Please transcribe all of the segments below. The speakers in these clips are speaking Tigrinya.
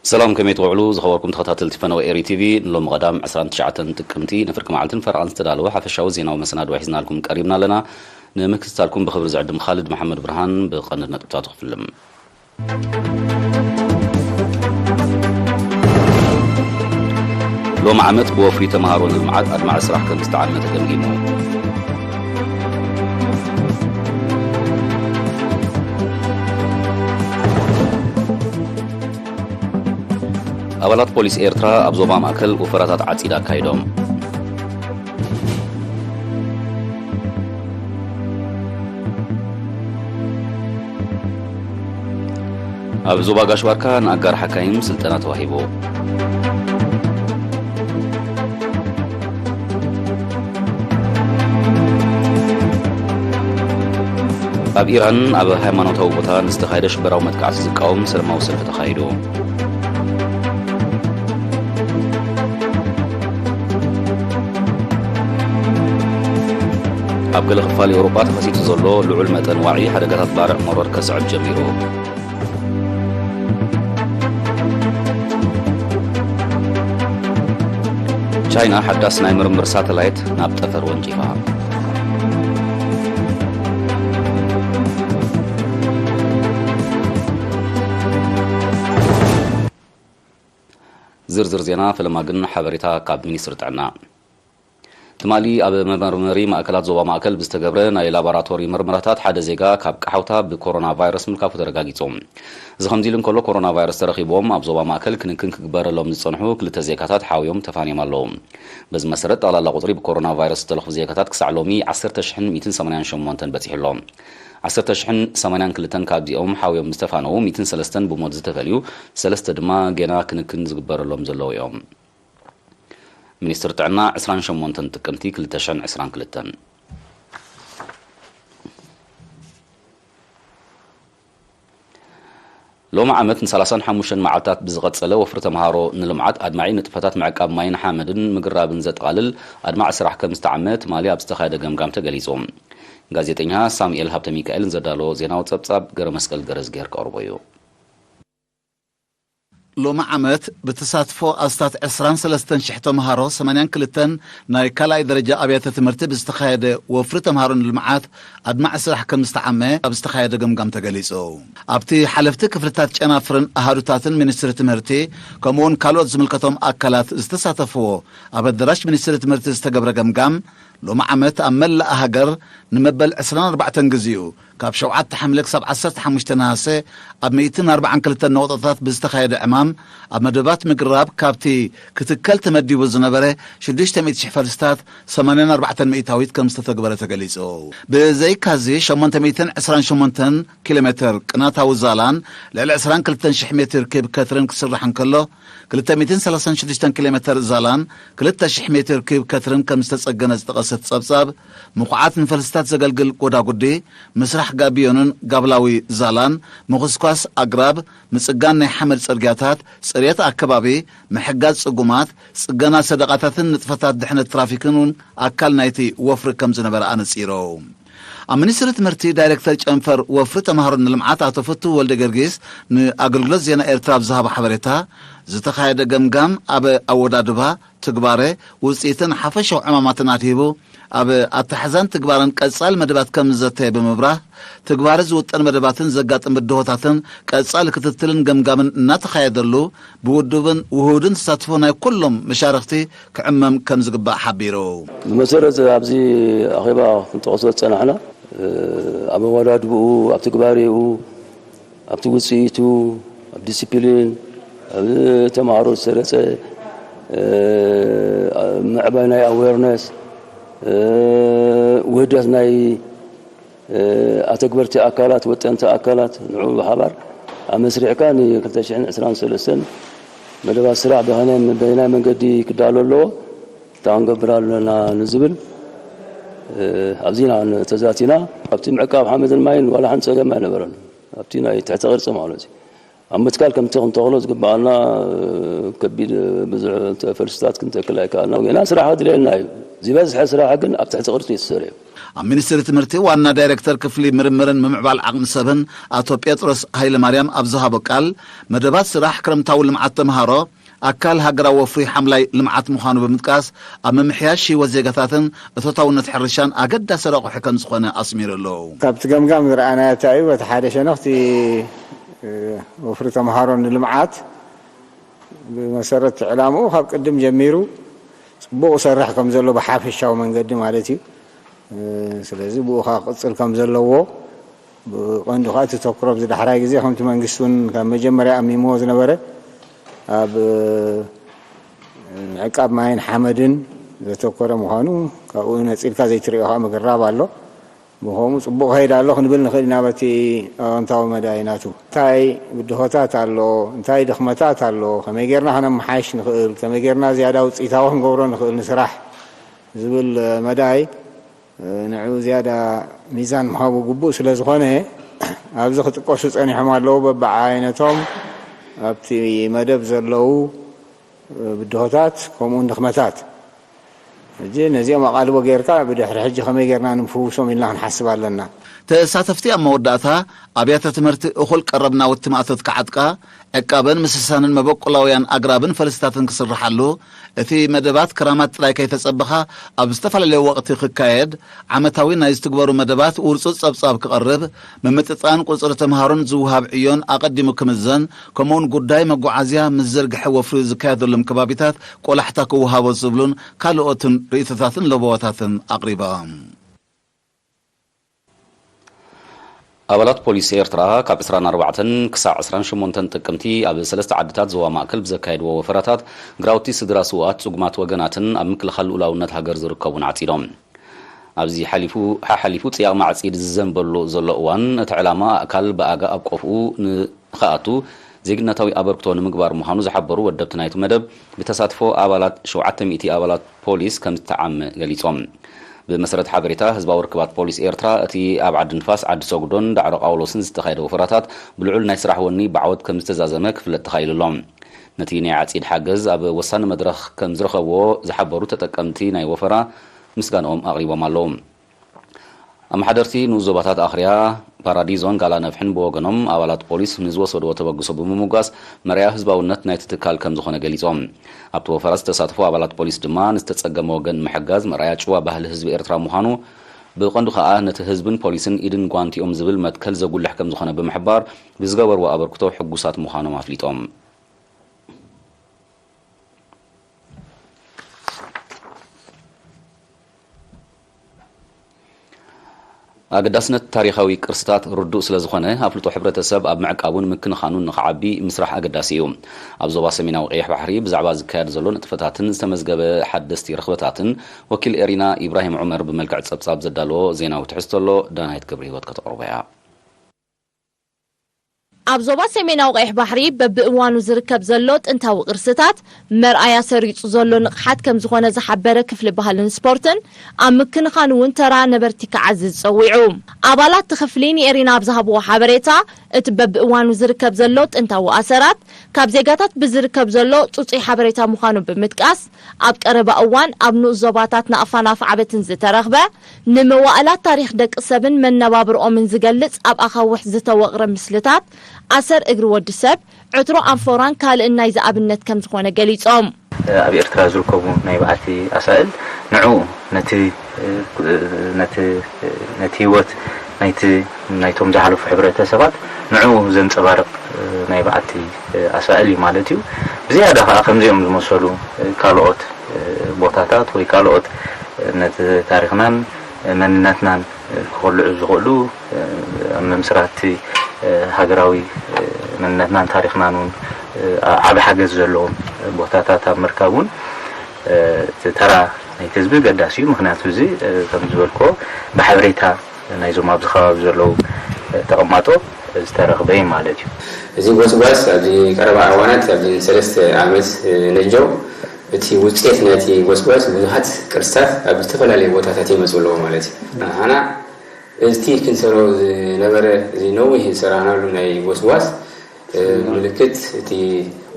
ሰላም፣ ከመይ ትውዕሉ ዝኸበርኩም ተኸታተልቲ ፈነወ ኤሪ ቲቪ? ንሎሚ ቀዳም ዕስራን ትሽዓተን ጥቅምቲ ንፍርቂ መዓልትን ፈረቓን ዝተዳለወ ሓፈሻዊ ዜናዊ መሰናድኦ ሒዝናልኩም ቀሪብና ኣለና። ንምክትታልኩም ብኽብሪ ዝዕድም ኻልድ መሓመድ ብርሃን። ብቐንዲ ነጥብታቱ ክፍልም። ሎሚ ዓመት ብወፍሪ ተምሃሮ ንልምዓት ኣድማዒ ስራሕ ከም ዝተዓመ ተገምጊሙ። ኣባላት ፖሊስ ኤርትራ ኣብ ዞባ ማእከል ወፈራታት ዓጺድ ኣካይዶም። ኣብ ዞባ ጋሽ ባርካ ንኣጋር ሓካይም ስልጠና ተዋሂቡ። ኣብ ኢራን ኣብ ሃይማኖታዊ ቦታ ንዝተኻየደ ሽበራዊ መጥቃዕቲ ዝቃወም ሰላማዊ ሰልፊ ተኻይዱ። ኣብ ገለ ክፋል ኤውሮጳ ተኸሲቱ ዘሎ ልዑል መጠን ዋዒ ሓደጋታት ባርዕ መሮር ከስዕብ ጀሚሩ። ቻይና ሓዳስ ናይ ምርምር ሳተላይት ናብ ጠፈር ወንጪፋ። ዝርዝር ዜና ፈለማ ግን ሓበሬታ ካብ ሚኒስትሪ ጥዕና። ትማሊ ኣብ መመርመሪ ማእከላት ዞባ ማእከል ብዝተገብረ ናይ ላቦራቶሪ ምርመራታት ሓደ ዜጋ ካብ ቀሓውታ ብኮሮና ቫይረስ ምልካፉ ተረጋጊጹ። እዚ ከምዚ ኢሉ እንከሎ፣ ኮሮና ቫይረስ ተረኺብዎም ኣብ ዞባ ማእከል ክንክን ክግበረሎም ዝጸንሑ ክልተ ዜጋታት ሓውዮም ተፋንዮም ኣለዉ። በዚ መሰረት፣ ጠቕላላ ቁጽሪ ብኮሮና ቫይረስ ዝተለኽፉ ዜጋታት ክሳዕ ሎሚ ዓሰርተ ሽሕን ሚእትን ሰማንያን ሸሞንተን በጺሑ ኣሎ። ዓሰርተ ሽሕን ሰማንያን ክልተን ካብዚኦም ሓውዮም ዝተፋነዉ፣ ሚእትን ሰለስተን ብሞት ዝተፈልዩ፣ ሰለስተ ድማ ጌና ክንክን ዝግበረሎም ዘለዉ እዮም። ሚኒስትሪ ጥዕና፣ ዕስራን ሸሞንተን ጥቅምቲ ክልተ ሽሕን ዕስራን ክልተን። ሎሚ ዓመት ንሰላሳን ሓሙሽተን መዓልታት ብዝቐጸለ ወፍሪ ተምሃሮ ንልምዓት ኣድማዒ ንጥፈታት ምዕቃብ ማይን ሓመድን ምግራብን ዘጠቓልል ኣድማዒ ስራሕ ከም ዝተዓመ ትማሊ ኣብ ዝተኻየደ ገምጋም ተገሊጹ። ጋዜጠኛ ሳሙኤል ሃብተ ሚካኤል ዘዳለዎ ዜናዊ ጸብጻብ ገረ መስቀል ገረዝጌር ከቕርቦ እዩ። ሎሚ ዓመት ብተሳትፎ ኣስታት ዕስራን ሰለስተን ሽሕ ተምሃሮ፣ ሰማንያን ክልተን ናይ ካልኣይ ደረጃ ኣብያተ ትምህርቲ ብዝተኻየደ ወፍሪ ተምሃሮ ንልምዓት ኣድማዒ ስራሕ ከም ዝተዓመ ኣብ ዝተኻየደ ገምጋም ተገሊጹ። ኣብቲ ሓለፍቲ ክፍልታት ጨናፍርን ኣሃዱታትን ሚኒስትሪ ትምህርቲ ከምኡውን ካልኦት ዝምልከቶም ኣካላት ዝተሳተፍዎ ኣብ ኣዳራሽ ሚኒስትሪ ትምህርቲ ዝተገብረ ገምጋም፣ ሎሚ ዓመት ኣብ መላእ ሃገር ንመበል ዕስራን ኣርባዕተን ግዜኡ ካብ ሸውዓተ ሓምለ ክሳብ ዓሰርተ ሓሙሽተ ነሃሰ ኣብ ሚእትን ኣርባዓን ክልተን ነቑጣታት ብዝተኻየደ ዕማም ኣብ መደባት ምግራብ ካብቲ ክትከል ተመዲቡ ዝነበረ ሽዱሽተ ሚእቲ ሽሕ ፈልስታት ሰማንያን ኣርባዕተን ሚእታዊት ከም ዝተተግበረ ተገሊጹ። ብዘይካዚ ሸሞንተ ሚእትን ዕስራን ሸሞንተን ኪሎ ሜትር ቅናታዊ ዛላን ልዕሊ ዕስራን ክልተን ሽሕ ሜትር ኪብ ከትርን ክስራሕ እንከሎ፣ ክልተ ሚእትን ሰላሳን ሽዱሽተን ኪሎ ሜትር ዛላን ክልተ ሽሕ ሜትር ኪብ ከትርን ከም ዝተጸገነ ዝጠቐሰት ጸብጻብ፣ ምኹዓት ንፈልስታት ዘገልግል ጎዳጉዲ፣ ምስራሕ ጋቢዮንን ጋብላዊ ዛላን፣ ምኹስኳስ ኣግራብ፣ ምጽጋን ናይ ሓመድ ጽርግያታት፣ ጽሬት ኣከባቢ፣ ምሕጋዝ ጽጉማት፣ ጽገና ሰደቓታትን ንጥፈታት ድሕነት ትራፊክን እውን ኣካል ናይቲ ወፍሪ ከም ዝነበረ ኣነጺሩ። ኣብ ሚኒስትሪ ትምህርቲ ዳይሬክተር ጨንፈር ወፍሪ ተምሃሮ ንልምዓት ኣቶ ፍትው ወልደ ጊዮርጊስ ንኣገልግሎት ዜና ኤርትራ ኣብ ዝሃቦ ሓበሬታ፣ ዝተኻየደ ገምጋም ኣብ ኣወዳድባ፣ ትግባረ፣ ውጽኢትን ሓፈሻዊ ዕማማትን ኣድሂቡ፣ ኣብ ኣተሓሕዛን ትግባረን ቀጻሊ መደባት ከም ዝዘተየ ብምብራህ፣ ትግባረ ዝውጠን መደባትን ዘጋጥም ብድሆታትን ቀጻሊ ክትትልን ገምጋምን እናተኻየደሉ፣ ብውዱብን ውሁድን ተሳትፎ ናይ ኩሎም መሻርኽቲ ክዕመም ከም ዝግባእ ሓቢሩ። ብመሰረት ኣብዚ ኣኼባ ክንጠቕሶ ዝጸናሕና፣ እ፣ ኣብ ኣወዳድብኡ፣ ኣብ ትግባሬኡ፣ ኣብቲ ውጽኢቱ፣ ኣብ ዲሲፕሊን፣ ኣብ ተምሃሮ ዝሰረጸ፣ እ፣ ምዕባይ ናይ ኣዌርነስ፣ እ፣ ውህደት ናይ እ፣ ኣተግበርቲ ኣካላት፣ ወጠንቲ ኣካላት ንዑ ብሓባር ኣመስሪዕካ ን ክልተ ሽሕን ዕስራን ሰለስተን መደባት ስራሕ ብኸመይ፣ በየናይ መንገዲ ክዳሎ ኣለዎ፣ እንታይ ክንገብር ኣለና ንዝብል፣ እ፣ ኣብዚና ተዛቲና። ኣብቲ ምዕቃብ ሓመድን ማይን ዋላ ሓንቲ ጸገም ኣይነበረን። ኣብቲ ናይ ትሕቲ ቅርጺ ማለት እዩ። ኣብ ምትካል ከምቲ ክንተኽሎ ዝግብኣና፣ እ፣ ከቢድ ብዙሕ ፈልስታት ክንተክል ኣይከኣልና። ግና ስራሕ ኣድልየና እዩ። ዝበዝሐ ስራሕ ግን ኣብ ትሕቲ ቅርጺ እዩ ተሰሪሑ። ኣብ ሚኒስትሪ ትምህርቲ ዋና ዳይሬክተር ክፍሊ ምርምርን ምምዕባል ዓቕሚ ሰብን ኣቶ ጴጥሮስ ሃይለማርያም ኣብ ዝሃቦ ቃል፣ መደባት ስራሕ ክረምታዊ ልምዓት ተምሃሮ ኣካል ሃገራዊ ወፍሪ ሓምላይ ልምዓት ምዃኑ ብምጥቃስ፣ ኣብ ምምሕያሽ ህይወት ዜጋታትን እቶታውነት ሕርሻን ኣገዳሲ ረቑሒ ከም ዝኾነ ኣስሚሩ ኣሎ። ካብቲ ገምጋም ዝረኣናዮ እንታይ እዩ? በቲ ሓደ ሸነኽ እቲ፣ እ፣ ወፍሪ ተምሃሮ ንልምዓት ብመሰረት ዕላምኡ ካብ ቅድም ጀሚሩ ጽቡቕ ይሰርሕ ከም ዘሎ ብሓፈሻዊ መንገዲ ማለት እዩ። እ፣ ስለዚ ብኡ ኸኣ ክቕጽል ከም ዘለዎ ብቐንዱ ኸኣ እቲ ተኩሮ ኣብዚ ዳሕራይ ግዜ ከምቲ መንግስቲ እውን ካብ መጀመርያ ኣሚምዎ ዝነበረ ኣብ፣ እ፣ ምዕቃብ ማይን ሓመድን ዘተኮረ ምዃኑ ካብኡ ነጺልካ ዘይትርእዮ ኸኣ ምግራብ ኣሎ። ብኸምኡ ጽቡቕ ከይድ ኣሎ ክንብል ንኽእል ኢና በቲ ኣወንታዊ መዳይ ናቱ። እንታይ ብድሆታት ኣሎ፣ እንታይ ድኽመታት ኣሎ፣ ከመይ ጌርና ከነመሓይሽ ንኽእል፣ ከመይ ጌርና ዝያዳ ውጽኢታዊ ክንገብሮ ንኽእል ንስራሕ ዝብል መዳይ፣ ንዕኡ ዝያዳ ሚዛን ምሃቡ ግቡእ ስለ ዝኾነ፣ ኣብዚ ክጥቀሱ ጸኒሖም ኣለዉ። በብዓይነቶም ኣብቲ መደብ ዘለዉ ብድሆታት ከምኡውን ድኽመታት፣ ሕጂ ነዚኦም ኣቓልቦ ጌርካ ብድሕሪ ሕጂ ከመይ ጌርና ንምፍውሶም ኢልና ክንሓስብ ኣለና። ተሳተፍቲ ኣብ መወዳእታ፣ ኣብያተ ትምህርቲ እኹል ቀረብ ናውቲ ማእቶት ክዓጥቃ፣ ዕቃበን ምስሳንን መበቆላውያን ኣግራብን ፈልስታትን ክስርሓሉ፣ እቲ መደባት ክራማት ጥራይ ከይተጸበኻ ኣብ ዝተፈላለየ ወቕቲ ክካየድ፣ ዓመታዊ ናይ ዝትግበሩ መደባት ውርጹጽ ጸብጻብ ክቐርብ፣ ምምጥጣን ቁጽሪ ተምሃሮን ዝወሃብ ዕዮን ኣቐዲሙ ክምዘን፣ ከምኡውን ጉዳይ መጓዓዝያ ምስ ዝርግሐ ወፍሪ ዝካየደሎም ከባቢታት ቆላሕታ ክወሃቦ ዝብሉን ካልኦትን ርእይቶታትን ለበዋታትን ኣቕሪቦም። ኣባላት ፖሊስ ኤርትራ ካብ ዕስራን ኣርባዕተን ክሳዕ ዕስራን ሸሞንተን ጥቅምቲ ኣብ ሰለስተ ዓድታት ዞባ ማእከል ብዘካየድዎ ወፈራታት ግራውቲ ስድራ ስውኣት፣ ጽጉማት ወገናትን ኣብ ምክልኻል ልኡላውነት ሃገር ዝርከቡን ዓጺዶም። ኣብዚ ሓሊፉ፣ ሓሓሊፉ ጽያቕ ማዕጺድ ዝዘንበሉ ዘሎ እዋን፣ እቲ ዕላማ ኣእካል ብኣጋ ኣብ ቆፍኡ ንኽኣቱ ዜግነታዊ ኣበርክቶ ንምግባር ምዃኑ ዝሓበሩ ወደብቲ ናይቲ መደብ፣ ብተሳትፎ ኣባላት ሸውዓተ ሚእቲ ኣባላት ፖሊስ ከም ዝተዓመ ገሊጾም። ብመሰረት ሓበሬታ ህዝባዊ ርክባት ፖሊስ ኤርትራ፣ እቲ ኣብ ዓዲ ንፋስ፣ ዓዲ ሰጉዶን ዳዕሮ ቃውሎስን ዝተኻየደ ወፈራታት ብልዑል ናይ ስራሕ ወኒ ብዓወት ከም ዝተዛዘመ ክፍለጥ ተኻኢሉ ኣሎ። ነቲ ናይ ዓጺድ ሓገዝ ኣብ ወሳኒ መድረኽ ከም ዝረኸብዎ ዝሓበሩ ተጠቀምቲ ናይ ወፈራ ምስጋንኦም ኣቕሪቦም ኣለዉ። ኣመሓደርቲ ንኡስ ዞባታት ኣኽርያ፣ ፓራዲዞን ጋላ ነፍሕን ብወገኖም፣ ኣባላት ፖሊስ ንዝወሰድዎ ተበግሶ ብምምጓስ፣ መርኣያ ህዝባውነት ናይቲ ትካል ከም ዝኾነ ገሊጾም። ኣብቲ ወፈራ ዝተሳተፉ ኣባላት ፖሊስ ድማ፣ ንዝተጸገመ ወገን ምሕጋዝ መርኣያ ጭዋ ባህሊ ህዝቢ ኤርትራ ምዃኑ፣ ብቐንዱ ከኣ ነቲ ህዝብን ፖሊስን ኢድን ጓንቲኦም ዝብል መትከል ዘጉልሕ ከም ዝኾነ ብምሕባር፣ ብዝገበርዎ ኣበርክቶ ሕጉሳት ምዃኖም ኣፍሊጦም። ኣገዳስነት ታሪኻዊ ቅርስታት ርዱእ ስለ ዝኾነ፣ ኣፍልጦ ሕብረተሰብ ኣብ ምዕቃቡን ምክንኻኑን ንኽዓቢ ምስራሕ ኣገዳሲ እዩ። ኣብ ዞባ ሰሜናዊ ቀይሕ ባሕሪ ብዛዕባ ዝካየድ ዘሎ ንጥፈታትን ዝተመዝገበ ሓደስቲ ርኽበታትን፣ ወኪል ኤሪና ኢብራሂም ዑመር ብመልክዕ ጸብጻብ ዘዳለዎ ዜናዊ ትሕዝቶ ኣሎ። ዳናይት ገብረህይወት ከተቕርቦ እያ። ኣብ ዞባ ሰሜናዊ ቀይሕ ባሕሪ በብእዋኑ ዝርከብ ዘሎ ጥንታዊ ቅርስታት፣ መርኣያ ሰሪጹ ዘሎ ንቕሓት ከም ዝኾነ ዝሓበረ ክፍሊ ባህልን ስፖርትን፣ ኣብ ምክንኻን እውን ተራ ነበርቲ ክዓዝዝ ጸዊዑ። ኣባላት እቲ ክፍሊ ንኤሪና ኣብ ዝሃብዎ ሓበሬታ፣ እቲ በብእዋኑ ዝርከብ ዘሎ ጥንታዊ ኣሰራት፣ ካብ ዜጋታት ብዝርከብ ዘሎ ጽጹይ ሓበሬታ ምዃኑ ብምጥቃስ፣ ኣብ ቀረባ እዋን ኣብ ንኡስ ዞባታት ናቕፋን ኣፍዓበትን ዝተረኽበ፣ ንመዋእላት ታሪኽ ደቂ ሰብን መነባብርኦምን ዝገልጽ ኣብ ኣኻውሕ ዝተወቕረ ምስልታት፣ ኣሰር እግሪ ወዲ ሰብ፣ ዕትሮ ኣንፎራን ካልእን ናይዚ ኣብነት ከም ዝኾነ ገሊጾም። ኣብ ኤርትራ ዝርከቡ ናይ በዓቲ ኣሳእል ንዕኡ ነቲ፣ ነቲ፣ ነቲ ህይወት ናይቲ፣ ናይቶም ዝሓለፉ ሕብረተሰባት ንዕኡ ዘንጸባርቕ ናይ በዓቲ ኣሳእል እዩ ማለት እዩ። ብዝያዳ ከኣ ከምዚኦም ዝመሰሉ ካልኦት ቦታታት ወይ ካልኦት ነቲ ታሪኽናን መንነትናን ክኾልዑ ዝኽእሉ፣ ኣብ ምምስራት ሃገራዊ መንነትናን ታሪኽናን እውን ዓቢ ሓገዝ ዘለዎም ቦታታት ኣብ ምርካብ እውን እቲ ተራ ናይቲ ህዝቢ ገዳሲ እዩ። ምኽንያቱ እዚ ከም ዝበልክዎ ብሓበሬታ ናይዞም ኣብዚ ከባቢ ዘለዉ ተቐማጦ ዝተረኽበ እዩ ማለት እዩ። እዚ ጎስጓስ ኣብዚ ቀረባ እዋናት፣ ኣብዚ ሰለስተ ዓመት ነጀው፣ እቲ ውፅኤት ናይቲ ጎስጓስ ብዙሓት ቅርስታት ኣብ ዝተፈላለዩ ቦታታት ይመፁ ኣለዎ ማለት እዩ። ኣና እቲ ክንሰሮ ዝነበረ እዚ ነዊህ ዝሰራሕናሉ ናይ ጎስጓስ ምልክት እቲ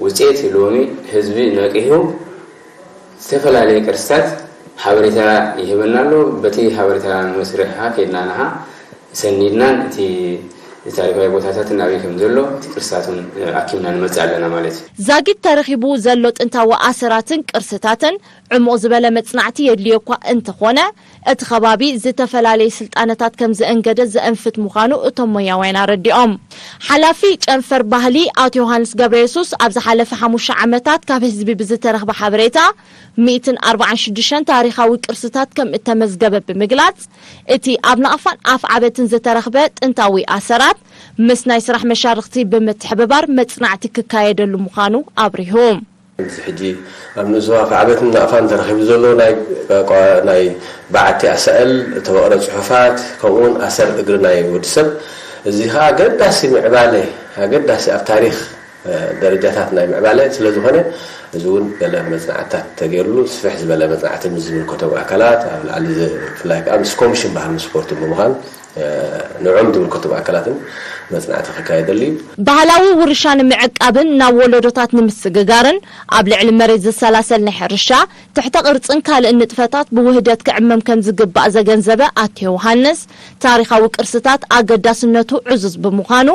ውፅኤት ሎሚ ህዝቢ ነቂሑ ዝተፈላለየ ቅርስታት ሓበሬታ ይህበና ኣሎ። በቲ ሓበሬታ መስርሕ ከይድና ንዓ ሰኒድናን እቲ ታሪካዊ ቦታታትን ኣበይ ከም ዘሎ እቲ ቅርስታትን ኣኪብና ንመጽእ ኣለና ማለት እዩ። ዛጊት ተረኺቡ ዘሎ ጥንታዊ ኣሰራትን ቅርስታትን ዕሙቕ ዝበለ መጽናዕቲ የድልዮ እኳ እንተኾነ፣ እቲ ከባቢ ዝተፈላለየ ስልጣነታት ከም ዘእንገደ ዘእንፍት ምዃኑ እቶም ሞያውያን ኣረዲኦም። ሓላፊ ጨንፈር ባህሊ ኣቶ ዮሃንስ ገብረየሱስ፣ ኣብ ዝሓለፈ ሓሙሽተ ዓመታት ካብ ህዝቢ ብዝተረኽበ ሓበሬታ፣ ሚእትን ኣርባዓን ሽዱሽተን ታሪኻዊ ቅርስታት ከም እተመዝገበ ብምግላጽ፣ እቲ ኣብ ናቕፋን ኣፍዓበትን ዝተረኽበ ጥንታዊ ኣሰራት ምስ ናይ ስራሕ መሻርኽቲ ብምትሕብባር መጽናዕቲ ክካየደሉ ምዃኑ ኣብሪሁ። እዚ ሕጂ ኣብ ንኡስ ዞባ ኣፍዓበትን ናቕፋን ተረኺቡ ዘሎ ናይ በዓቲ ኣሳእል፣ እተወቕረ ጽሑፋት፣ ከምኡውን ኣሰር እግሪ ናይ ወዲ ሰብ፣ እዚ ኸኣ ኣገዳሲ ምዕባለ፣ ኣገዳሲ ኣብ ታሪኽ ደረጃታት ናይ ምዕባለ ስለ ዝኾነ፣ እዚ እውን ገለ መጽናዕትታት ተገይሩሉ፣ ስፍሕ ዝበለ መጽናዕቲ ምስ ዝምልከቶም ኣካላት፣ ኣብ ላዕሊ ብፍላይ ከኣ ምስ ኮሚሽን ባህልን ስፖርትን ብምዃን፣ ንዕኦም ዝምልከቶም ኣካላትን መጽናዕቲ ክካየደሉ እዩ። ባህላዊ ውርሻ ንምዕቃብን ናብ ወለዶታት ንምስግጋርን ኣብ ልዕሊ መሬት ዝሰላሰል ናይ ሕርሻ፣ ትሕተ ቅርጽን ካልእን ንጥፈታት ብውህደት ክዕመም ከም ዝግባእ ዘገንዘበ ኣቶ ዮሃንስ፣ ታሪኻዊ ቅርስታት ኣገዳስነቱ ዕዙዝ ብምዃኑ፣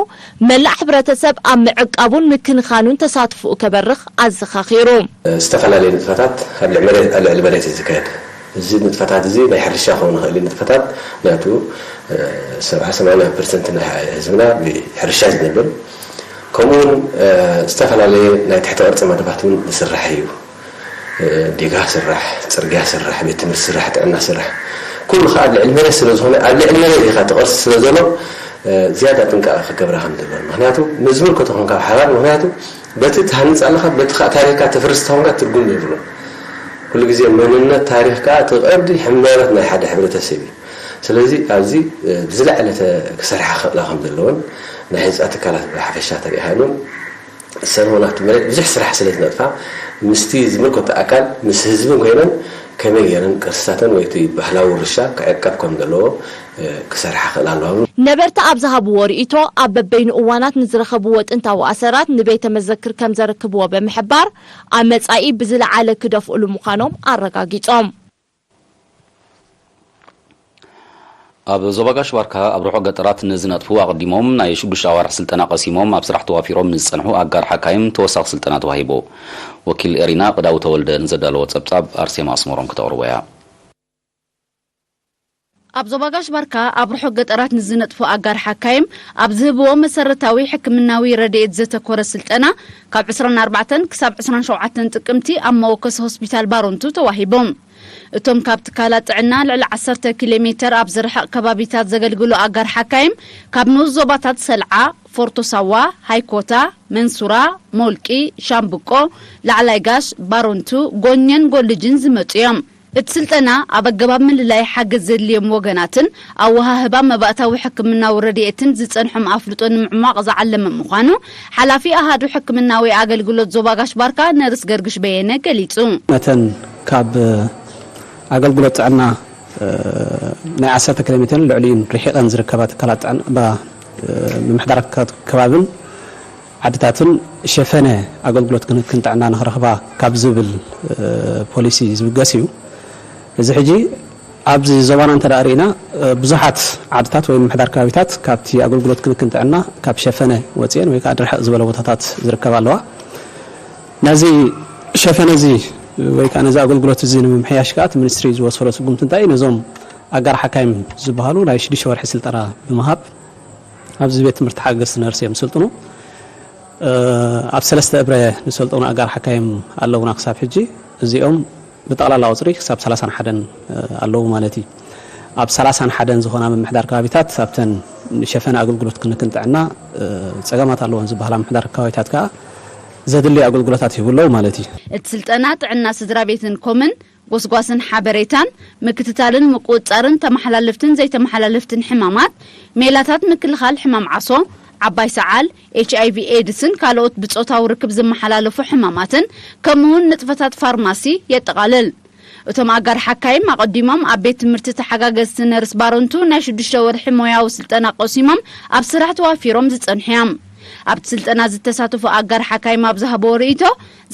መላእ ሕብረተሰብ ኣብ ምዕቃቡን ምክንኻኑን ተሳትፎኡ ከበርኽ ኣዘኻኺሩ። ዝተፈላለዩ ንጥፈታት ኣብ ልዕሊ መሬት እዩ ዝካየድ። እዚ ንጥፈታት እዚ ናይ ሕርሻ ክኸውን ይኽእል እዩ። ንጥፈታት ምኽንያቱ ሰብዓ ሰማንያ ፐርሰንት ናይ ህዝብና ብሕርሻ እዩ ዝነብር። ከምኡውን ዝተፈላለየ ናይ ትሕተ ቅርጺ መደባት እውን ዝስራሕ እዩ። ዲጋ ስራሕ፣ ጽርግያ ስራሕ፣ ቤት ትምህርቲ ስራሕ፣ ጥዕና ስራሕ፣ ኩሉ ከዓ ኣብ ልዕሊ መሬት ስለ ዝኾነ፣ ኣብ ልዕሊ መሬት ኢኻ እቲ ቅርሲ ስለ ዘሎ ዝያዳ ጥንቃቐ ክገብራ ከም ዘለዎ። ምክንያቱ ምስ ዝምልከቶ ኮንካ ብሓባር፣ ምክንያቱ በቲ ትሃንፅ ኣለኻ፣ በቲ ከዓ ታሪኽካ ተፍርስ ተኾንካ ትርጉም የብሉን። ኩሉ ግዜ መንነት ታሪኽ ከዓ እቲ ቀንዲ ሕመረት ናይ ሓደ ሕብረተሰብ እዩ። ስለዚ ኣብዚ ብዝለዓለ ክሰርሓ ክኽእላ ከም ዘለወን ናይ ህንፃ ትካላት ብሓፈሻ ተሪኢኻ ኢሉን ሰለሞን ኣብቲ መሬት ብዙሕ ስራሕ ስለ ዝነጥፋ ምስቲ ዝምልከቶ ኣካል ምስ ህዝብን ኮይነን ከመይ ገይረን ቅርስታተን ወይ እቲ ባህላዊ ውርሻ ክዕቀብ ከም ዘለዎ ክሰርሓ ክእል ኣለዋ። ነበርቲ ኣብ ዝሃብዎ ርእይቶ ኣብ በበይኑ እዋናት ንዝረኸብዎ ጥንታዊ ኣሰራት ንቤተ መዘክር ከም ዘርክብዎ ብምሕባር ኣብ መጻኢ ብዝለዓለ ክደፍእሉ ምዃኖም ኣረጋጊጾም። ኣብ ዞባ ጋሽ ባርካ ኣብ ርሑቕ ገጠራት ንዝነጥፉ ኣቐዲሞም ናይ ሽዱሽተ ኣዋርሕ ስልጠና ቀሲሞም ኣብ ስራሕ ተዋፊሮም ንዝጸንሑ ኣጋር ሓካይም ተወሳኺ ስልጠና ተዋሂቡ። ወኪል ኤሪና ቅዳው ተወልደ ንዘዳለዎ ጸብጻብ ኣርሴማ ኣስመሮም ክተቕርቦ እያ። ኣብ ዞባ ጋሽ ባርካ ኣብ ርሑቕ ገጠራት ንዝነጥፉ ኣጋር ሓካይም ኣብ ዝህብዎ መሰረታዊ ሕክምናዊ ረድኤት ዘተኮረ ስልጠና ካብ ዕስራን ኣርባዕተን ክሳብ ዕስራን ሸውዓተን ጥቅምቲ ኣብ መወከሲ ሆስፒታል ባሮንቱ ተዋሂቦም። እቶም ካብ ትካላት ጥዕና ልዕሊ ዓሰርተ ኪሎ ሜተር ኣብ ዝርሕቕ ከባቢታት ዘገልግሉ ኣጋር ሓካይም፣ ካብ ንኡስ ዞባታት ሰልዓ፣ ፎርቶ ሳዋ፣ ሃይኮታ፣ መንሱራ፣ ሞልቂ፣ ሻምብቆ፣ ላዕላይ ጋሽ፣ ባሮንቱ፣ ጎኘን ጎልጅን ዝመጹ እዮም። እቲ ስልጠና፣ ኣብ ኣገባብ ምልላይ ሓገዝ ዘድልዮም ወገናትን ኣወሃህባ መባእታዊ ሕክምናዊ ረድኤትን ዝጸንሖም ኣፍልጦ ንምዕሟቕ ዝዓለመ ምዃኑ፣ ሓላፊ ኣሃዱ ሕክምናዊ ኣገልግሎት ዞባ ጋሽ ባርካ ነርስ ገርግሽ በየነ ገሊጹ። ነተን ካብ ኣገልግሎት ጥዕና ናይ ዓሰርተ ኪሎ ሜተርን ልዕሊኡን ርሒቐን ዝርከባ ትካላት ጥዕና፣ ምምሕዳር ከባብን ዓድታትን ሸፈነ ኣገልግሎት ክንክን ጥዕና ንኽረኽባ ካብ ዝብል ፖሊሲ ዝብገስ እዩ። እዚ ሕጂ ኣብዚ ዞባና እንተ ርኢና ብዙሓት ዓድታት ወይ ምምሕዳር ከባቢታት ካብቲ ኣገልግሎት ክንክን ጥዕና ካብ ሸፈነ ወፅኤን ወይ ከዓ ድርሕቕ ዝበለ ቦታታት ዝርከባ ኣለዋ። ነዚ ሸፈነ እዚ ወይ ከዓ ነዚ ኣገልግሎት እዚ ንምምሕያሽ ከዓ እቲ ሚኒስትሪ ዝወሰዶ ስጉምቲ እንታይ እዩ? ነዞም ኣጋር ሓካይም ዝበሃሉ ናይ ሽዱሽተ ወርሒ ስልጠና ብምሃብ ኣብዚ ቤት ትምህርቲ ሓገዝቲ ነርስ እዮም ዝስልጥኑ። ኣብ ሰለስተ እብረ ዝሰልጠኑ ኣጋር ሓካይም ኣለውና ክሳብ ሕጂ። እዚኦም ብጠቕላላ ቁፅሪ ክሳብ ሰላሳን ሓደን ኣለዉ ማለት እዩ። ኣብ ሰላሳን ሓደን ዝኾና ምምሕዳር ከባቢታት ኣብተን ሸፈነ ኣገልግሎት ክንክን ጥዕና ፀገማት ኣለወን ዝበሃላ ምምሕዳር ከባቢታት ከዓ ዘድሊ ኣገልግሎታት ይህቡ ኣለዉ ማለት እዩ። እቲ ስልጠና ጥዕና ስድራ ቤትን ኮምን፣ ጎስጓስን ሓበሬታን፣ ምክትታልን ምቁፅፃርን ተመሓላለፍትን ዘይተመሓላለፍትን ሕማማት፣ ሜላታት ምክልኻል ሕማም ዓሶ፣ ዓባይ ሰዓል፣ ኤች ኣይ ቪ ኤድስን ካልኦት ብፆታዊ ርክብ ዝመሓላለፉ ሕማማትን ከምኡውን ንጥፈታት ፋርማሲ የጠቓልል። እቶም ኣጋር ሓካይም ኣቐዲሞም ኣብ ቤት ትምህርቲ ተሓጋገዝቲ ነርስ ባረንቱ ናይ ሽዱሽተ ወርሒ ሞያዊ ስልጠና ቀሲሞም ኣብ ስራሕ ተዋፊሮም ዝፀንሑ እዮም። ኣብቲ ስልጠና ዝተሳተፉ ኣጋር ሓካይም ኣብ ዝሃብዎ ርእይቶ፣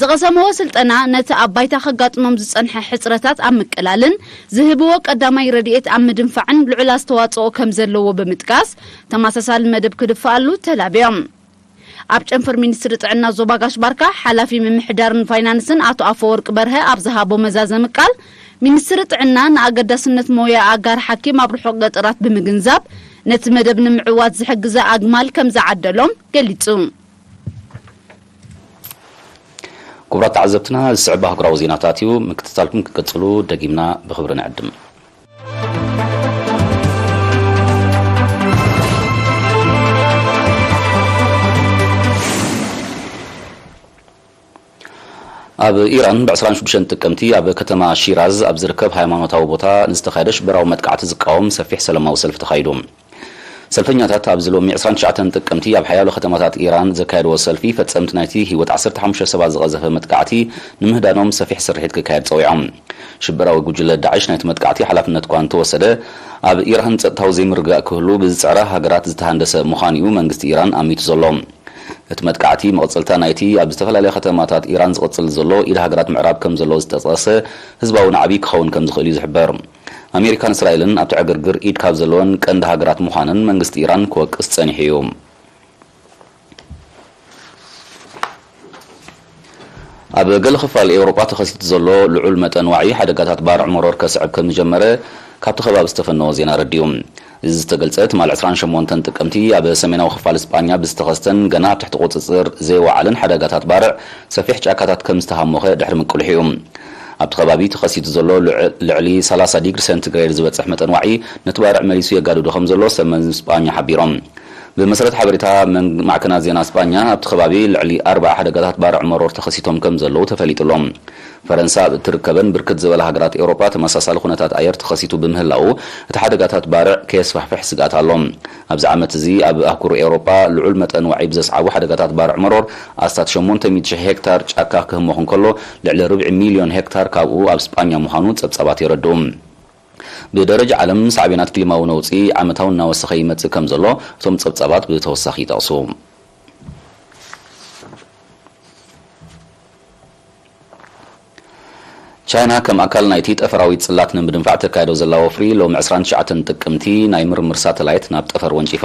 ዝቐሰምዎ ስልጠና ነቲ ኣብ ባይታ ከጋጥሞም ዝጸንሐ ሕጽረታት ኣብ ምቅላልን ዝህብዎ ቀዳማይ ረድኤት ኣብ ምድንፋዕን ልዑል ኣስተዋጽኦ ከም ዘለዎ ብምጥቃስ፣ ተመሳሳሊ መደብ ክድፍኣሉ ተላብዮም። ኣብ ጨንፈር ሚኒስትሪ ጥዕና ዞባ ጋሽ ባርካ ሓላፊ ምምሕዳርን ፋይናንስን ኣቶ ኣፈወርቅ በርሀ ኣብ ዝሃቦ መዛዘሚ ቃል፣ ሚኒስትሪ ጥዕና ንኣገዳስነት ሞያ ኣጋር ሓኪም ኣብ ርሑቕ ገጠራት ብምግንዛብ፣ ነቲ መደብ ንምዕዋት ዝሕግዘ ኣግማል ከም ዝዓደሎም ገሊጹ። ክቡራት ተዓዘብትና፣ ዝስዕብ ኣህጉራዊ ዜናታት እዩ። ምክትታልኩም ክትቅጽሉ ደጊምና ብኽብሪ ንዕድም። ኣብ ኢራን ብ ዕስራን ሽዱሽተን ጥቅምቲ ኣብ ከተማ ሺራዝ ኣብ ዝርከብ ሃይማኖታዊ ቦታ ንዝተኻየደ ሽበራዊ መጥቃዕቲ ዝቃወም ሰፊሕ ሰላማዊ ሰልፊ ተኻይዱ። ሰልፈኛታት ኣብዚ ሎሚ ዕስራን ትሽዓተን ጥቅምቲ ኣብ ሓያሎ ከተማታት ኢራን ዘካየድዎ ሰልፊ፣ ፈጸምቲ ናይቲ ህይወት ዓሰርተ ሓሙሽተ ሰባት ዝቐዘፈ መጥቃዕቲ ንምህዳኖም ሰፊሕ ስርሒት ክካየድ ጸዊዖም። ሽበራዊ ጉጅለ ዳዕሽ ናይቲ መጥቃዕቲ ሓላፍነት እኳ እንተወሰደ፣ ኣብ ኢራን ጸጥታዊ ዘይምርግጋእ ክህሉ ብዝጽዕራ ሃገራት ዝተሃንደሰ ምዃኑ'ዩ መንግስቲ ኢራን ኣሚቱ ዘሎ። እቲ መጥቃዕቲ መቐጸልታ ናይቲ ኣብ ዝተፈላለያ ከተማታት ኢራን ዝቕጽል ዘሎ ኢድ ሃገራት ምዕራብ ከም ዘሎ ዝጠቐሰ ህዝባዊ ናዕቢ ክኸውን ከም ዝኽእል እዩ ዝሕበር። ኣሜሪካን እስራኤልን ኣብቲ ዕግርግር ኢድ ካብ ዘለወን ቀንዲ ሃገራት ምዃነን መንግስቲ ኢራን ክወቅስ ጸኒሑ እዩ። ኣብ ገለ ክፋል ኤውሮጳ ተኸሲቱ ዘሎ ልዑል መጠን ዋዒ ሓደጋታት ባርዕ መሮር ከስዕብ ከም ዝጀመረ ካብቲ ከባቢ ዝተፈነወ ዜና ኣረዲኡ። እዚ ዝተገልጸ ትማሊ ዕስራን ሸሞንተን ጥቅምቲ ኣብ ሰሜናዊ ክፋል ስጳኛ ብዝተኸስተን ገና ኣብ ትሕቲ ቁጽጽር ዘይወዓለን ሓደጋታት ባርዕ ሰፊሕ ጫካታት ከም ዝተሃሞኸ ድሕሪ ምቅልሑ እዩ። ኣብቲ ከባቢ ተኸሲቱ ዘሎ ልዕ-፣ ልዕሊ ሰላሳ ዲግሪ ሴንቲግሬድ ዝበጽሕ መጠን ዋዒ ነቲ ባርዕ መሊሱ የጋድዶ ከም ዘሎ ሰብ መዚ ስጳኛ ሓቢሮም። ብመሰረት ሓበሬታ መን-፣ ማዕከናት ዜና ስጳኛ፣ ኣብቲ ከባቢ ልዕሊ ኣርባዓ ሓደጋታት ባርዕ መሮር ተኸሲቶም ከም ዘለዉ ተፈሊጡ ኣሎ። ፈረንሳ ኣብ እትርከበን ብርክት ዝበላ ሃገራት ኤውሮጳ ተመሳሳሊ ኩነታት ኣየር ተኸሲቱ ብምህላዉ፣ እቲ ሓደጋታት ባርዕ ከየስፋሕፍሕ ስግኣት ኣሎ። ኣብዚ ዓመት እዚ ኣብ ኣህጉር ኤውሮጳ ልዑል መጠን ዋዒ ብዘስዓቡ ሓደጋታት ባርዕ መሮር ኣስታት ሸሞንተ ሚእቲ ሽሕ ሄክታር ጫካ ክህሞኽ እንከሎ፣ ልዕሊ ርብዒ ሚልዮን ሄክታር ካብኡ ኣብ ስጳኛ ምዃኑ ጸብጻባት የረድኡ። ብደረጃ ዓለም፣ ሳዕቤናት ክሊማዊ ነውጺ ዓመታዊ እናወሰኸ ይመጽእ ከም ዘሎ እቶም ጸብጻባት ብተወሳኺ ይጠቕሱ። ቻይና ከም ኣካል ናይቲ ጠፈራዊ ጽላት ንምድንፋዕ ተካይዶ ዘላ ወፍሪ፣ ሎሚ ዕስራን ትሽዓተን ጥቅምቲ ናይ ምርምር ሳተላይት ናብ ጠፈር ወንጪፋ።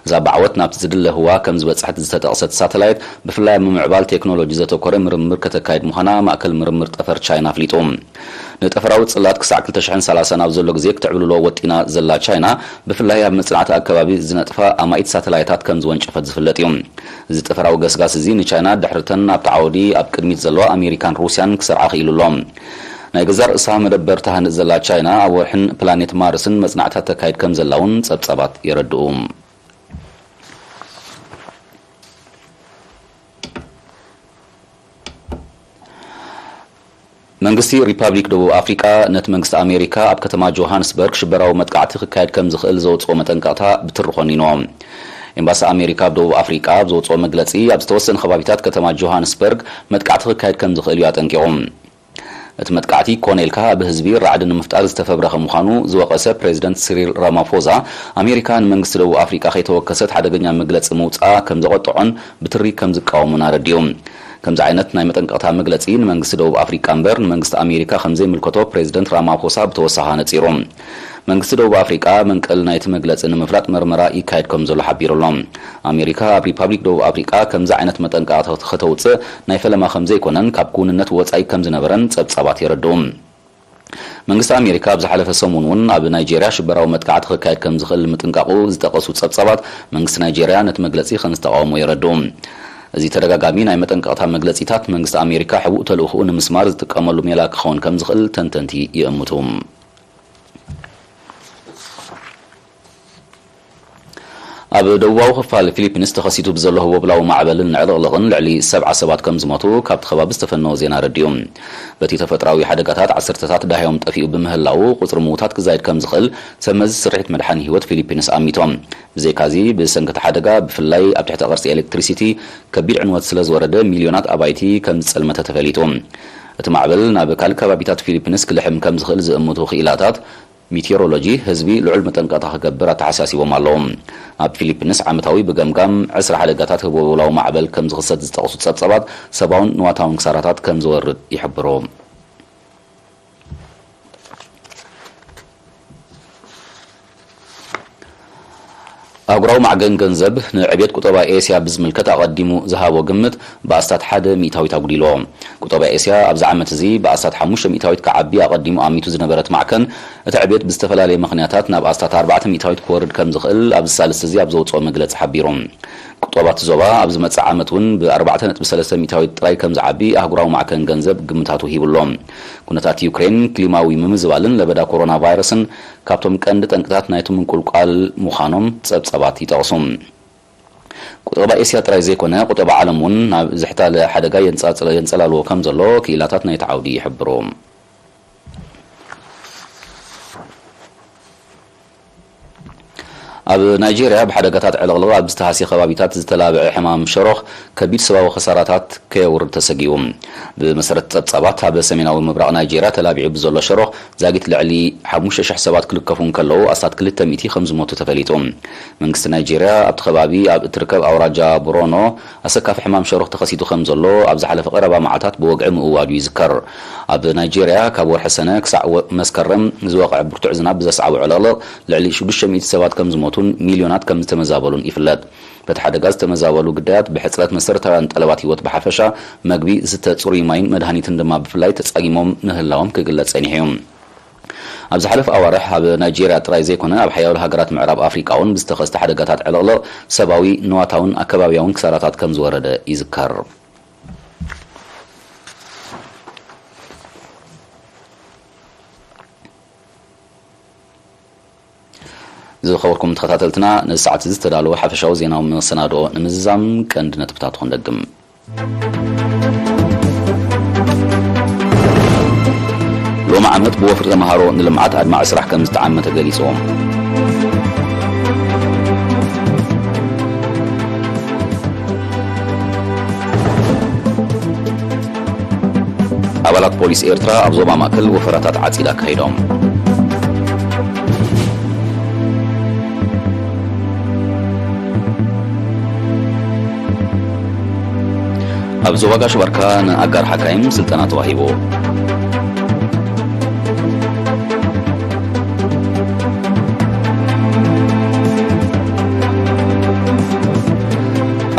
እዛ ብዓወት ናብቲ ዝድለ ህዋ ከም ዝበጽሐት ዝተጠቕሰት ሳተላይት፣ ብፍላይ ኣብ ምምዕባል ቴክኖሎጂ ዘተኮረ ምርምር ከተካይድ ምዃና ማእከል ምርምር ጠፈር ቻይና ኣፍሊጡ። ንጠፈራዊ ጽላት ክሳዕ ክልተ ሽሕን ሰላሳን ኣብ ዘሎ ግዜ ክተዕብልሎ ወጢና ዘላ ቻይና፣ ብፍላይ ኣብ መጽናዕቲ ኣከባቢ ዝነጥፋ ኣማኢት ሳተላይታት ከም ዝወንጨፈት ዝፍለጥ እዩ። እዚ ጠፈራዊ ገስጋስ እዚ ንቻይና ድሕርተን ኣብቲ ዓውዲ ኣብ ቅድሚት ዘለዋ ኣሜሪካን ሩስያን ክሰርዓ ክኢሉ ኣሎ። ናይ ገዛእ ርእሳ መደበር ተሃንጽ ዘላ ቻይና፣ ኣብ ወርሕን ፕላኔት ማርስን መጽናዕታት ተካይድ ከም ዘላ እውን ጸብጻባት የረድኡ። መንግስቲ ሪፓብሊክ ደቡብ ኣፍሪቃ ነቲ መንግስቲ ኣሜሪካ ኣብ ከተማ ጆሃንስበርግ ሽበራዊ መጥቃዕቲ ክካየድ ከም ዝኽእል ዘውጽኦ መጠንቀቕታ ብትሪ ኮኒንዎ። ኤምባሲ ኣሜሪካ ኣብ ደቡብ ኣፍሪቃ ኣብ ዘውጽኦ መግለጺ፣ ኣብ ዝተወሰነ ከባቢታት ከተማ ጆሃንስበርግ መጥቃዕቲ ክካየድ ከም ዝኽእል እዩ ኣጠንቂቑ። እቲ መጥቃዕቲ ኮነ ኢልካ ኣብ ህዝቢ ራዕዲ ንምፍጣር ዝተፈብረኸ ምዃኑ ዝወቐሰ ፕሬዚደንት ሲሪል ራማፎዛ፣ ኣሜሪካ ንመንግስቲ ደቡብ ኣፍሪቃ ከይተወከሰት ሓደገኛ መግለጺ ምውጻኣ ከም ዘቖጥዖን ብትሪ ከም ዝቃወሙን ኣረዲኡ። ከምዚ ዓይነት ናይ መጠንቀቕታ መግለጺ ንመንግስቲ ደቡብ ኣፍሪቃ እምበር ንመንግስቲ ኣሜሪካ ከም ዘይምልከቶ ፕሬዚደንት ራማፎሳ ብተወሳኺ ኣነጺሩ። መንግስቲ ደቡብ ኣፍሪቃ መንቀሊ ናይቲ መግለጺ ንምፍላጥ መርመራ ይካየድ ከም ዘሎ ሓቢሩ ኣሎ። ኣሜሪካ ኣብ ሪፓብሊክ ደቡብ ኣፍሪቃ ከምዚ ዓይነት መጠንቀቕታ ከተውጽእ ናይ ፈለማ ከም ዘይኮነን ካብ ክውንነት ወጻኢ ከም ዝነበረን ጸብጻባት የረድኡ። መንግስቲ ኣሜሪካ ኣብ ዝሓለፈ ሰሙን እውን ኣብ ናይጄርያ ሽበራዊ መጥቃዕቲ ክካየድ ከም ዝኽእል ምጥንቃቑ ዝጠቐሱ ጸብጻባት፣ መንግስቲ ናይጄርያ ነቲ መግለጺ ከም ዝተቓወሞ የረድኡ። እዚ ተደጋጋሚ ናይ መጠንቀቕታ መግለጺታት፣ መንግስቲ ኣሜሪካ ሕቡእ ተልእኾኡ ንምስማር ዝጥቀመሉ ሜላ ክኸውን ከም ዝኽእል ተንተንቲ ይእምቱ። ኣብ ደቡባዊ ክፋል ፊሊፒንስ ተኸሲቱ ብዘሎ ህቦብላዊ ማዕበልን ዕልቕልቕን ልዕሊ ሰብዓ ሰባት ከም ዝሞቱ ካብቲ ከባቢ ዝተፈነወ ዜና ኣረዲኡ። በቲ ተፈጥሮኣዊ ሓደጋታት ዓሰርተታት ደሃዮም ጠፊኡ ብምህላዉ፣ ቁጽሪ ምዉታት ክዛይድ ከም ዝኽእል ሰብ መዚ ስርሒት ምድሓን ህይወት ፊሊፒንስ ኣሚቶም። ብዘይካዚ፣ ብሰንኪ እቲ ሓደጋ፣ ብፍላይ ኣብ ትሕቲ ቅርጺ ኤሌክትሪሲቲ ከቢድ ዕንወት ስለ ዝወረደ፣ ሚልዮናት ኣባይቲ ከም ዝጸልመተ ተፈሊጡ። እቲ ማዕበል ናብ ካልእ ከባቢታት ፊሊፒንስ ክልሕም ከም ዝኽእል ዝእምቱ ክኢላታት፣ ሜቴሮሎጂ ህዝቢ ልዑል መጠንቀቕታ ክገብር ኣተሓሳሲቦም ኣለዉ። ኣብ ፊሊፒንስ ዓመታዊ ብገምጋም ዕስራ ሓደጋታት ህቦብላዊ ማዕበል ከም ዝኽሰት ዝጠቕሱ ጸብጻባት ሰብኣውን ንዋታውን ክሳራታት ከም ዝወርድ ይሕብሩ። ኣህጉራዊ ማዕገን ገንዘብ ንዕብየት ቁጠባ ኤስያ ብዝምልከት ኣቐዲሙ ዝሃቦ ግምት ብኣስታት ሓደ ሚእታዊት ኣጉዲልዎ። ቁጠባ ኤስያ ኣብዚ ዓመት እዚ ብኣስታት ሓሙሽተ ሚእታዊት ክዓቢ ኣቐዲሙ ኣሚቱ ዝነበረ እቲ ማዕከን፣ እቲ ዕብየት ብዝተፈላለየ ምኽንያታት ናብ ኣስታት ኣርባዕተ ሚእታዊት ክወርድ ከም ዝኽእል ኣብዚ ሳልስቲ እዚ ኣብ ዘውፅኦ መግለፂ ሓቢሩ። ቁጠባ እቲ ዞባ ኣብ ዝመፅእ ዓመት እውን ብኣርባዕተ ነጥቢ ሰለስተ ሚእታዊት ጥራይ ከም ዝዓቢ ኣህጉራዊ ማዕከን ገንዘብ ግምታቱ ሂቡ ኣሎ። ኩነታት ዩክሬን፣ ክሊማዊ ምምዝባልን ለበዳ ኮሮና ቫይረስን ካብቶም ቀንዲ ጠንቅታት ናይቲ ምንቁልቋል ምዃኖም ጸብጻባት ይጠቕሱ። ቁጠባ ኤስያ ጥራይ ዘይኮነ፣ ቁጠባ ዓለም እውን ናብ ዝሕታለ ሓደጋ የንጻጽ-፣ የንጸላልዎ ከም ዘሎ ክኢላታት ናይቲ ዓውዲ ይሕብሩ። ኣብ ናይጄርያ ብሓደጋታት ዕልቕልቕ ኣብ ዝተሃስየ ከባቢታት ዝተላብዐ ሕማም ሸሮኽ ከቢድ ሰብኣዊ ኸሳራታት ከየውርድ ተሰጊኡ። ብመሰረት ጸብጻባት፣ ኣብ ሰሜናዊ ምብራቕ ናይጄርያ ተላቢዑ ብዘሎ ሸሮኽ ዛጊት ልዕሊ ሓሙሽተ ሽሕ ሰባት ክልከፉ እንከለዉ፣ ኣስታት ክልተ ሚእቲ ከም ዝሞቱ ተፈሊጡ። መንግስቲ ናይጄርያ ኣብቲ ከባቢ ኣብ እትርከብ ኣውራጃ ቦሮኖ ኣሰካፊ ሕማም ሸሮኽ ተኸሲቱ ከም ዘሎ ኣብ ዝሓለፈ ቀረባ መዓልታት ብወግዒ ምእዋጁ ይዝከር። ኣብ ናይጄርያ ካብ ወርሒ ሰነ ክሳዕ ወ-፣ መስከረም ዝወቕዐ ብርቱዕ ዝናብ ብዘስዓቦ ዕልቕልቕ ልዕሊ ሽዱሽተ ሚእቲ ሰባት ከም ዝሞቱን ሚልዮናት ከም ዝተመዛበሉን ይፍለጥ። በቲ ሓደጋ ዝተመዛበሉ ግዳያት ብሕጽረት መሰረታውያን ጠለባት ህይወት ብሓፈሻ፣ መግቢ፣ ዝስተ ጽሩይ ማይን መድሃኒትን ድማ ብፍላይ ተጻጊሞም ምህላዎም ክግለጽ ጸኒሑ እዩ። ኣብ ዝሓለፈ ኣዋርሕ ኣብ ናይጄርያ ጥራይ ዘይኮነ ኣብ ሓያሎ ሃገራት ምዕራብ ኣፍሪቃ እውን ብዝተኸስተ ሓደጋታት ዕልቕልቕ ሰብኣዊ፣ ንዋታውን ኣከባብያውን ክሳራታት ከም ዝወረደ ይዝከር። ዝኸበርኩም ተኸታተልትና፣ ነዚ ሰዓት እዚ ዝተዳለወ ሓፈሻዊ ዜናዊ መሰናድኦ ንምዝዛም ቀንዲ ነጥብታት ክንደግም። ሎሚ ዓመት ብወፍሪ ተምሃሮ ንልምዓት ኣድማዒ ስራሕ ከም ዝተዓመ ተገሊጹ። ኣባላት ፖሊስ ኤርትራ ኣብ ዞባ ማእከል ወፈራታት ዓጺድ ኣካይዶም። ኣብ ዞባ ጋሽ ባርካ ንኣጋር ሓካይም ስልጠና ተዋሂቡ።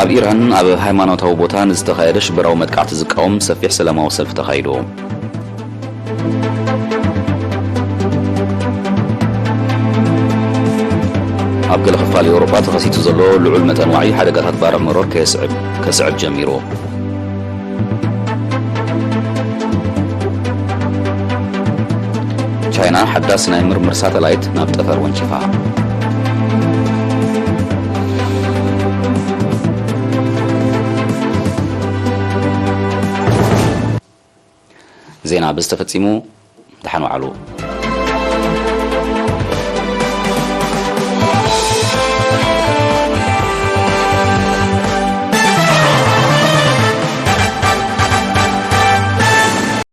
ኣብ ኢራን ኣብ ሃይማኖታዊ ቦታ ንዝተኻየደ ሽበራዊ መጥቃዕቲ ዝቃወም ሰፊሕ ሰላማዊ ሰልፊ ተኻይዱ። ኣብ ገለ ክፋል ኤውሮጳ ተኸሲቱ ዘሎ ልዑል መጠን ዋዒ ሓደጋታት ባርዕ መሮር ከየስዕብ-፣ ከስዕብ ጀሚሩ። ቻይና ሓዳስ ናይ ምርምር ሳተላይት ናብ ጠፈር ወንጪፋ። ዜና ብዝተፈጺሙ። ደሓን ዋዕሉ።